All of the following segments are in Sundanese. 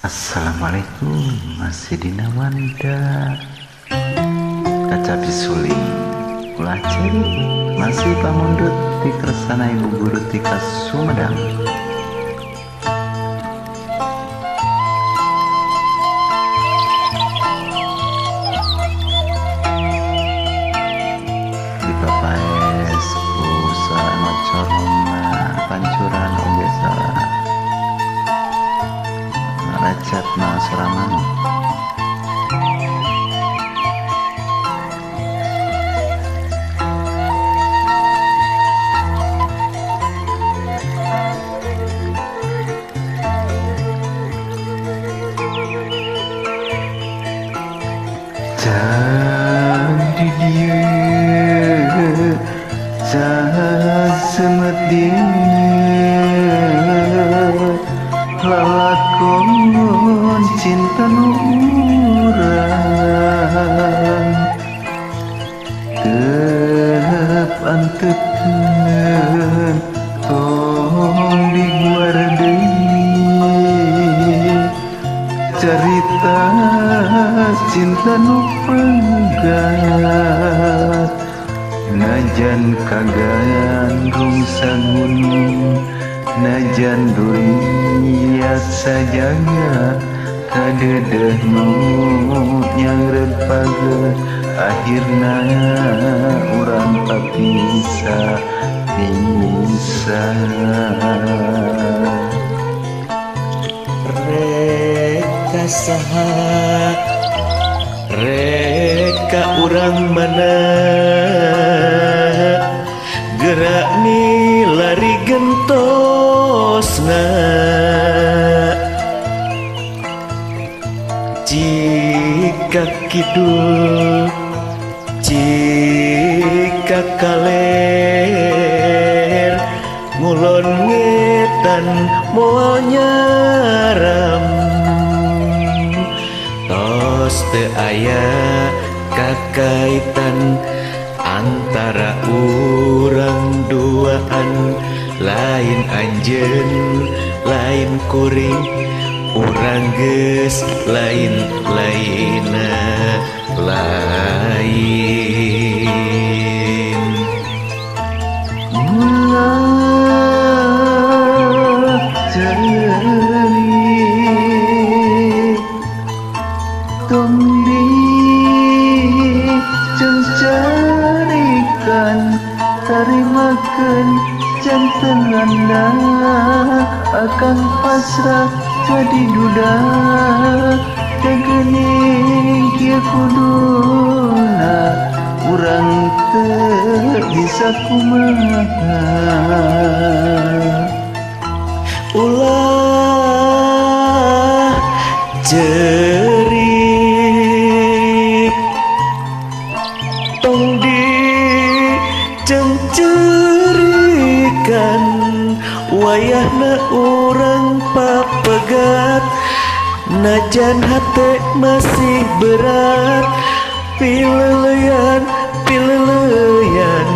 Assalamualaikum, masih dina Wanda kacapi suling ulah cerik masih pamundut ti kersana ibu guru tika Sumedang. Di papaes ku suara ngocor pancuran oge suara racat na suara manuk. Cang di dieu cang semet dieu lalakon cinta nu urang tep antepkeun tong diguar deui carita cinta nu pegat najan kagandrung sagunung najan duriat sajagat kadedeh nu nyangreud pageuh akhirna urang papisah pisah. Reka saha reka urang mana gerak milari gentosna jika kidul jika kaler ngulon ngetan moal nyaram tos teu aya kakaitan antara urang duaan lain anjeun lain kuring urang geus lain lainna lain. Ulah cerik tong dicengcarikan tarimakeun janten landa akang pasrah jadi duda teu geuning kieu kuduna urang teu bisa kumaha. Ulah cerik tong dicengcerikan wayahna urang papegat najan hate masih berat pileleyan pileleyan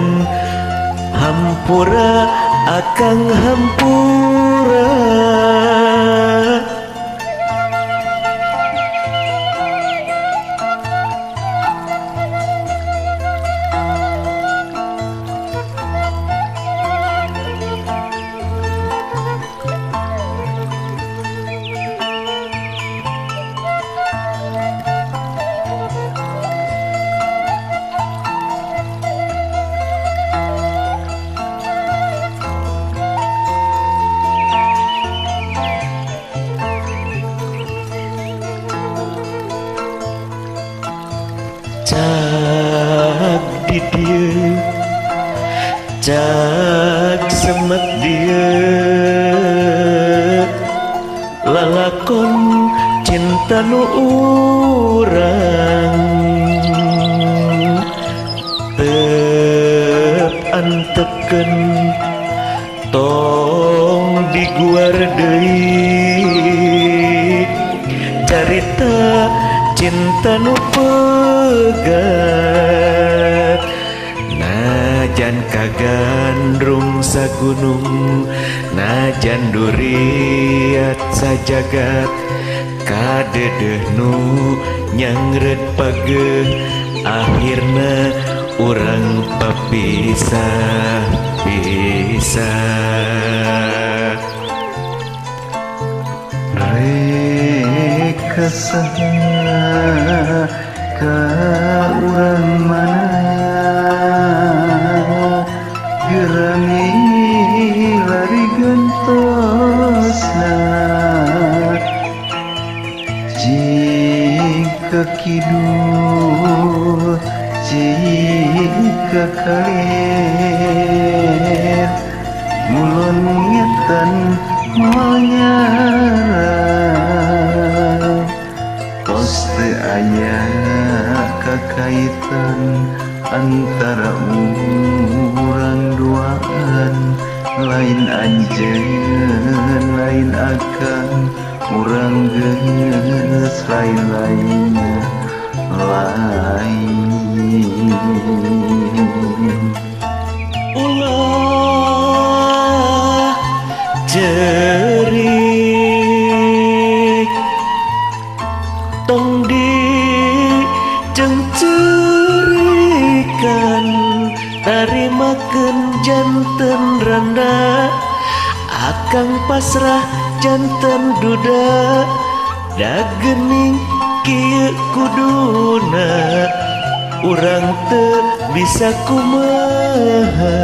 hampura akang hampura. Cak di dieu cak semet dieu lalakon cinta nu urang tep antepkeun tong diguar deui carita cinta nu pegat najan kagandrung sagunung najan duriat sajagat Kadedeh nu nyangret pageuh akhirna urang papisah pisah. Rek saha ka urang mana gerami lari gentosna jika kidul jika kalir mulon ngetan moal nyarang tos teu aya kakaitan antara urang duaan lain anjeun lain akang urang geus lain-lain lain. Ulah jerik tong dicengcerikan tarimakeun janten randa akang pasrah janten duda dagening kieu kuduna urang teu bisa kumaha.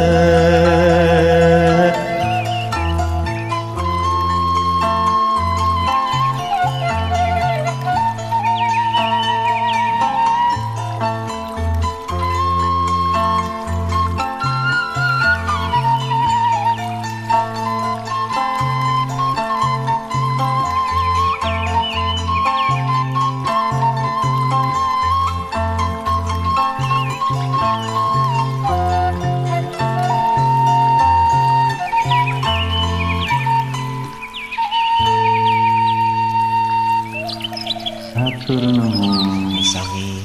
Hatur nuhun. Sami.